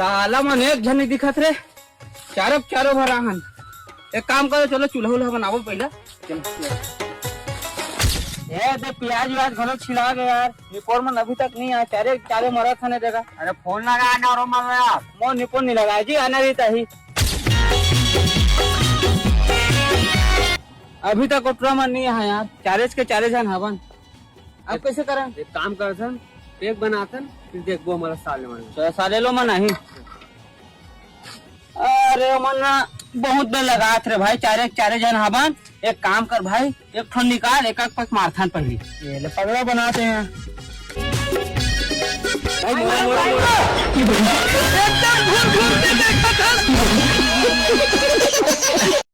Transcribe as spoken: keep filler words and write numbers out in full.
साला मन एक झन नहीं दिखत रे, चारों चारों भरा हन। एक काम करो, चलो चूल्हा उल्हा बनाओ पहला। ए, दे प्याज व्याज घलो छिला गया यार, निपोर मन अभी तक नहीं आया, चारे चारे मरत हने देखा। अरे फोन लगा ना रो मन यार। मोर निपोर नहीं लगा जी, आना रही तही। अभी तक ओटरा मन नहीं आया यार, चारेज के चारे झन हवन। अब कैसे करन? एक काम करथन, पैक बनाथन, फिर देखबो हमारा साले मन। तो साले लो मन आही। अरे मन ना बहुत बेर लगात रे भाई, चारे चारे झन हवन। एक काम कर भाई, एक ठन निकाल, एक एक पैक मारथन पहली। ये ले पगला बनाते हैं। भाई, मोरा, मोरा, मोरा। एकदम घूर घूर के देखा था।